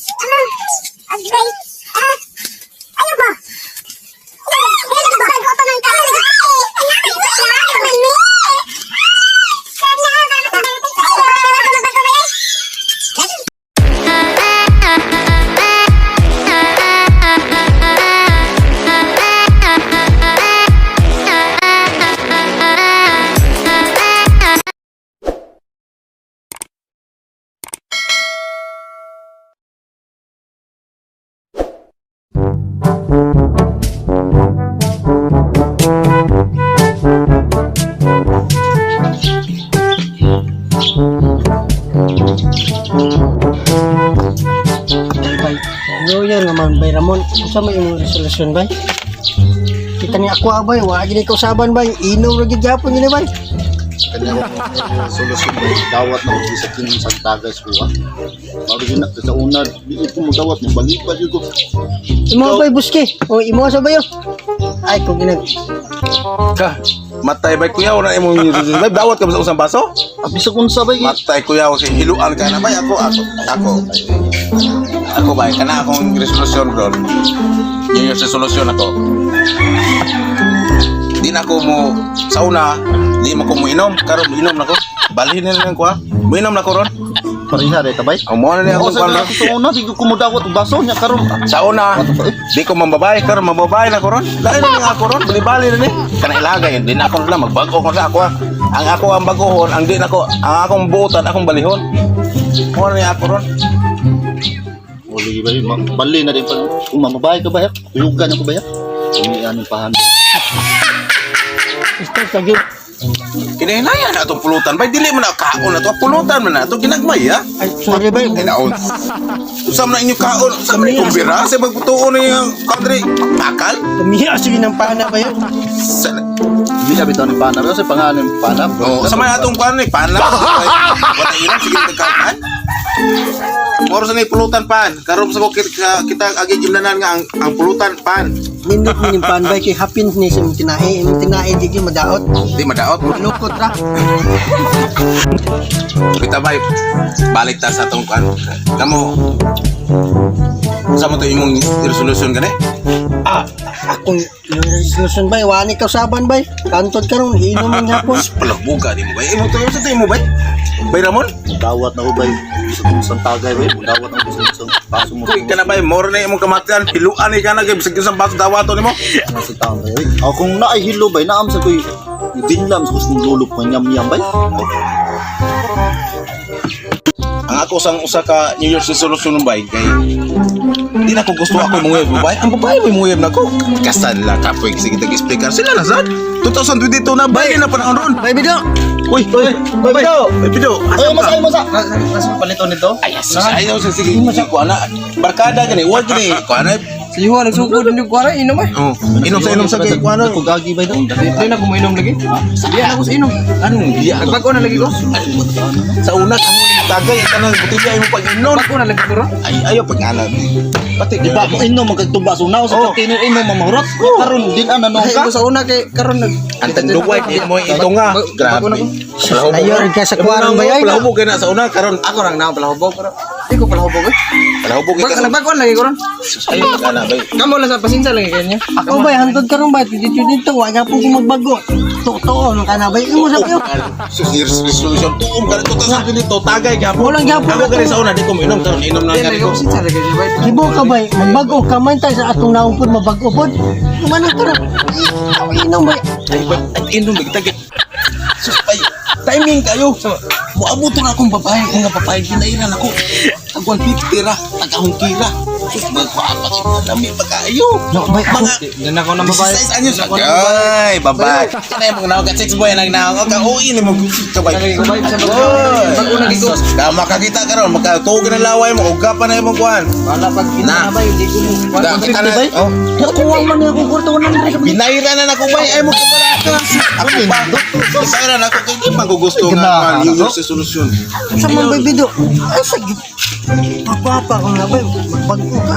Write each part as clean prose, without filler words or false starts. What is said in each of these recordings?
Ano? Agay. Ah. Ayaw ba? Ay, bago pa man ka. Bay, New Year naman, bay Ramon. Unsa may imong resolusyon, bay? Kita ni ako, ah, bay. Wa gid ko usaban, bay. Inom ra gid gyapon gini, bay. Kanya ko solusyon ba dawat na ko sa kinong sa tagay suwa. Mao gyud na sa una di ko mo dawat mo balipad jud ko. Imo bay buske. O imo sa bayo. Ay kung ginag Ka, matay bay kuya wala imong bay dawat ka ba sa usang baso? Bisag unsa bay Matay kuya kay hiluan ka na bay ako ako ako. Ako bay kana akong resolusyon ron. New Year's resolution ako. Di na ako mo sa una, di mo ko moinom, karon moinom na ko. Balhin na lang ko ha. Moinom na ko ron. Pareha re ta bay. Ang mo na niya Ako akong sa kwan ron. sa una di ko mo dawat og baso nya karon. Sa una, di ko mambabay, karon mambabay na ko ron. Lain na nga ako ron, bali-bali na ni. Kana ilagay, di na ako lang magbago ko sa ako ha. Ang ako ang bagohon, ang di na ko, ang akong buotan, akong balihon. Mo na niya ako ron. Uli bay bali na din pa kung mamabay ka ba kuyugan ako ba Umi anong pahan. start ka gyud. Kinahinaya na itong pulutan. Bay, dili mo na kaon na to. Pulutan mo na ito. Ginagmay, ha? Ay sorry bay. Ay, naon. Usam na inyo kaon. Usam na inyong bira. Sa magputuon na yung country. Bakal? Tumiya sige ng pana bayo. Sa, Di na bitaw ni pana sa pangalan pana. oh, sa man atong kuan ni pana. Wala inom sige nagkaon. Moro sa ni pulutan pan. Karon sa ko kita, kita agi gimnanan nga ang pulutan pan. Nindot ni pan bay kay hapin ni sa imong tinae. Imong tinae di gyud madaot. Di madaot. Lukot ra. Kita bay balik ta sa atong kuan. Kamo sa mo to imong resolution gani? Ah, akong yung resolution bay, wa ni kausaban bay. Kantod karon inom man gyapon. Palagbuga di mo bay. Imo to sa imo bay. Bay Ramon? Dawat na ko bay sa sa tagay bay dawat na ko sa baso mo. Kuy ka na bay, moro na imong kamatian, hiluan ni ka na kay bisag isang baso dawato nimo. Nasa taon bay. Ako kung naay hilo bay naam sa koy ibinlam sa kung lulok ko nyam nyam bay. Ang ako sang usa ka New Year's resolution bay kay di na ko gusto ako manguyab babae. Ang babae may manguyab na ko. Kasan la kapoy sige tag explain sila na sad. 2022 na bay na panahon ron. Bay bido. Uy, uy, Bay bido. Bay bido. Ay masa ay masa. Palito nito? Ay, ayaw sa sige sige ko ana. Barkada gani, wa gani. Ko ana. Sa iwa, nagsugod din yung kuwara, inom eh. Oh, inom sa kay ko ana. Ko gagi bay daw. Hindi na kuminom lagi. Hindi na ako sa inom. Anong biya? Nagbago na lagi ko. Sa una kamo ni tagay kanang botelya imo pag-inom. Bago na lagi ko ron. Ay ayaw pag ana. Pati Di ba mo inom magkagtuba sa una sa Oh. container inom mamahurot. Karon din ana no Ay, ka. ko sa una kay karon nag Ang tanduway di mo ito nga. Bago na Grabe. ko. Layor ka sa kwarang bay. ay, na. Palahubog ka na sa una karon. Ako rang naon palahubog pero di ko palahubog eh. Palahubog ka Bago sa nagbago na lagi ko ron. Ayaw pag ana bay. Kamo lang sa pasensya lagi kanya. Ako bay hantod karon bay 2022 wa gyapon ko magbago. Totoo man kana bay. Imo sa bayo. Sus year's resolution tuom ka 2022 tagay ka. Walang gyapon Ako gani sa una di ko minom karon inom na Di gani lagi ko. ko pasensya lagi kanya. Bay. Hibo ka bay, magbago ka man tayo sa atong naong pod mabago pod. Kumano ka na? Inom bay. Ay bay, ay, inom lagi tagay. Sus bay, timing kayo. Moabot na akong babae, nga babae ginairan ako. Tag 150 ra, tag akong kira. Sus magpaapa kita lami pa kayo. No, bay, Mga Di na ako ng babae. 16 anyos. Ay, babae. Kana yung mga nawag at sex boy nang nawag ka. Uy, ni mo kabay. Lagi ko bay sa bago. Bago na ko. Ka makakita ka ron, makatuog na laway mo, uga pa na imong kuan. Wala pag Na. ina na bay, di ko mo. Da, kita na. Oh. Nakuha man niya akong kwarto 100. Binayra na nako bay, ay mo kabala ka. Ako pa. Binayra na ako kay di man ko gusto nga New Year's resolution. Sa man bay bido. Ay sa Papa ko na bay, magbago ka.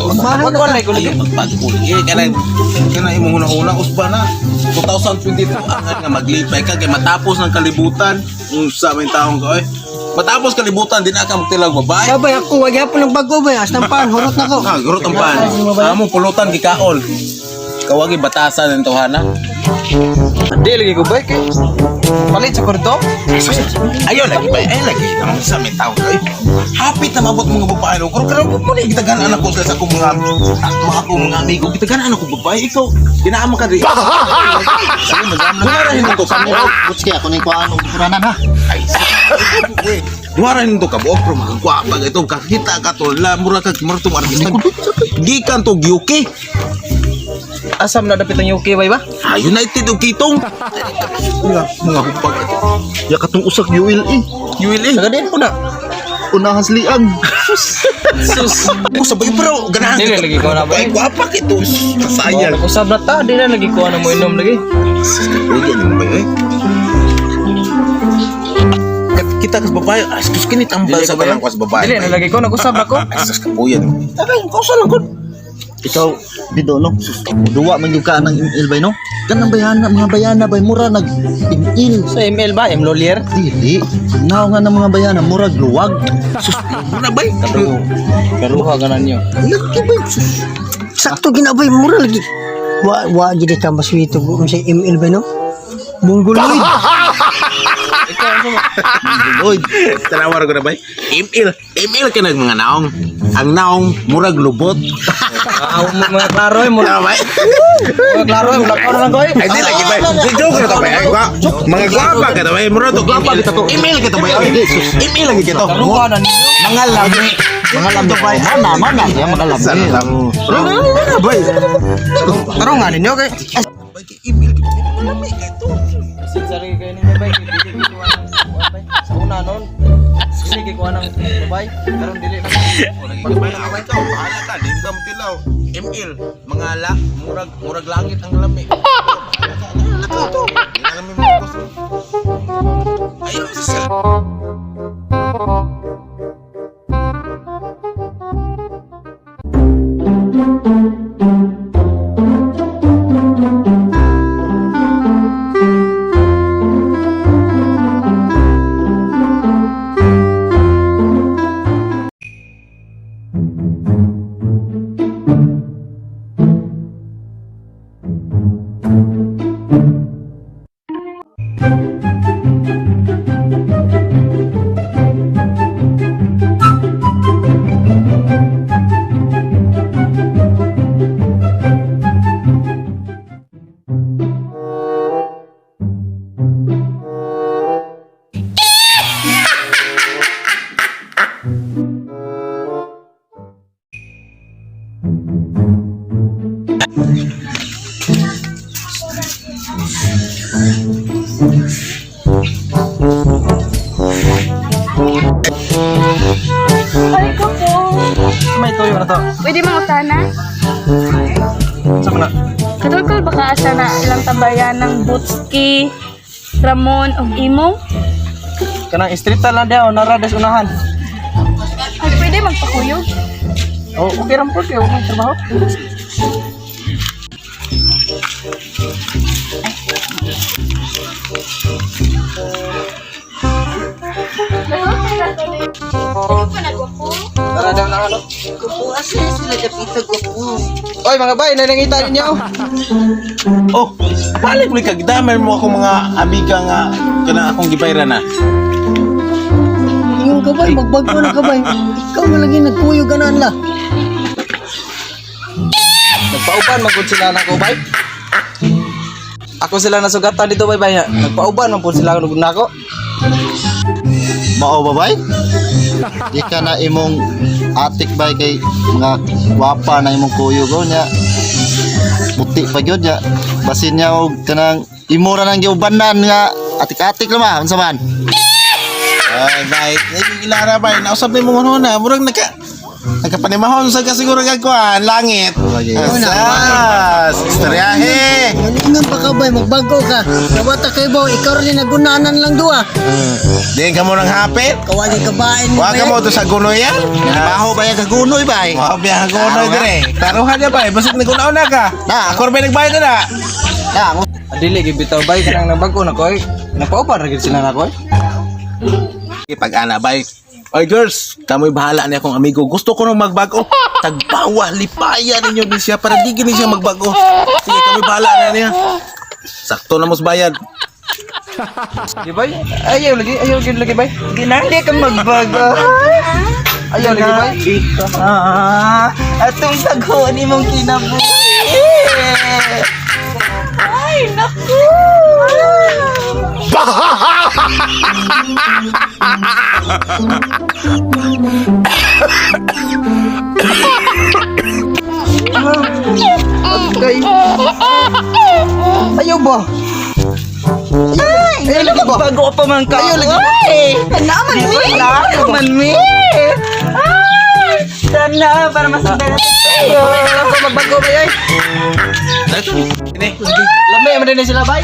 Magbago Bago na ko lagi. Ayaw magbago lagi kana kana imong una-una usba na. 2022 ang nga maglipay ka kay matapos ng kalibutan. Unsa may taong ka oy. Matapos kalibutan di na ka magtilaw babae. Sabay ako, wag yapon ng bago bay. Hasta pan, hurot na ko. Ah, gurot ang pan. Amo pulutan gikaon. Kawagi batasan ng tuhana. Di lagi ko bay kay. Palit sa kwarto. Ayaw lagi ba? Ay lagi. Ang sa may tao kay. Hapit na mabot mga babae. No? Karon karon mo ni gitagan anak ko sila sa akong mga mga akong mga amigo. Gitagan anak ko babae ikaw. Ginaama ka rin. Duha ra hinuto ka mo. Butski ako ning kuan og kuranan ha. Ay, duha ra hinuto ka mo. Pero mga gwapa ito. Kakita ka to. La, mura ka mura tong artista. Gikan to UK. Asam na dapit ang UK bay ba? Ah, United og kitong. Mga hupag ito. Ya katong usak ULE. ULA. Taga din ko na. Unahan slian. Sus. Ako sabay pero ganahan Dili lagi ko na ba? Ay, gwapa kito. Sayang. Usab na ta, di na lagi ko na mo inom lagi. Uy, ano ba yun? Kita kas babae, ay, sus kini tambal sa balang kas babae. Dili na lagi ko nag-usab na ko. Ay, sus kapuyan. Tagay, kausa lang kun. Ikaw dito no. Duwa man gyud ka ng ML bay no. Kanang bayana mga bayana bay mura nag ML. Sa ML ba? M Lolier? Dili. Naw nga ng mga bayana murag luwag. Sus, muna bay. Karuha ganan niyo. Laki bay. Sus. Sakto ginabay, mura lagi. Wa wa gid ka maswito ko sa ML ba no? Mongoloid. Ikaw ano mo? Oy, Tanawar ko na bay. ML, ML ka nag mga naong. Ang naong murag lubot. Ah, mo mga klaro eh, mura. Tama bay? Mga klaro eh, wala ko na lang ko eh. Ay, di lagi bay. Di joke na to bay. Ay, mga gwapa ka to bay. Mura to. Gwapa kita to. ML ka to bay. ML lagi kita. Karuha na ninyo. Mga lami. Mga lami bay. Mana mana ya mga lami. Ano bay? Tarong nga ninyo kay. Email kita. Lami ka to. Sinsari kayo ninyo bay, kay dili gikuha ng kuwan, bay. Sa una noon, dili gikuha ng babay, karon dili. Bahala ka, bahala ka, di ka matilaw. ML, mga la, murag, murag langit ang lami. Di na kami magpos. Ayun, sa Ay ko po. May tuyo na to. Pwede mga utana? Sa na. Katulkol ba ka asa na ilang tambayan ng Butski, Ramon, ug Imong? Kanang street lang daw, nara des unahan. Ay, pwede magpakuyog? Oh, okay ra po kayo, may trabaho. Tara daw na ano. Oy mga bay, nanangita ninyo. Oh, balik mo kag damay mo ako mga amiga nga kanang akong gibayra na. Ingon ka bay, magbago na ka bay. Ikaw na lagi nagkuyog ganaan la. Nagpauban man pud sila nako bay. Ako sila nasugatan dito bay bay. Nagpauban man pud sila nako. Mao ba bay? Di ka na imong atik bay kay mga gwapa na imong kuyog o niya. Puti pa gyud niya. Basin niya og kanang imo ra nang giubanan nga atik-atik lang ba unsa man? Ay, bay, ay ilara bay, nausap ni mo na, murag naka nakapanimahon sa ka siguro ka kuan, langit. Asas, istoryahe. Ingon pa ka bay, magbago ka. Nawata kay ba, ikaw rin nagunanan lang duha. Diyan ka mo nang hapit. Kawagi ka bain mo. Wa ka mo to sa gunoy yan. Baho ba yan kagunoy bay? Wa biya gunoy dire. Taruhan niya bay, basig nagunaw na ka. Na. Ako ra nagbayad na. Na, Dili gid bitaw bay kanang nagbago na ko. Nagpauban ra gid sila nako. Pag ana bay. Oy girls, kamoy bahala ni akong amigo. Gusto ko nang magbago. Tagbawa, lipaya ninyo ni siya para di gini siya magbago. Sige, kamoy bahala na niya. Sakto na mos bayad. Di bay? Ayaw lagi, ayaw lagi lagi bay. Ginandi ka magbago. Ayaw lagi bay. Ah, atong saghon imong kinabuhi. Ay, naku! Kay. Ayaw ba? Ay, Ayaw lagi ba? Bago pa man ka. Ayaw lagi ba? Ay, naman mi. Naman mi. Ay, sana para masundan na tayo. Ayaw ko magbago bay ay. Ini. Lamay man din sila bay.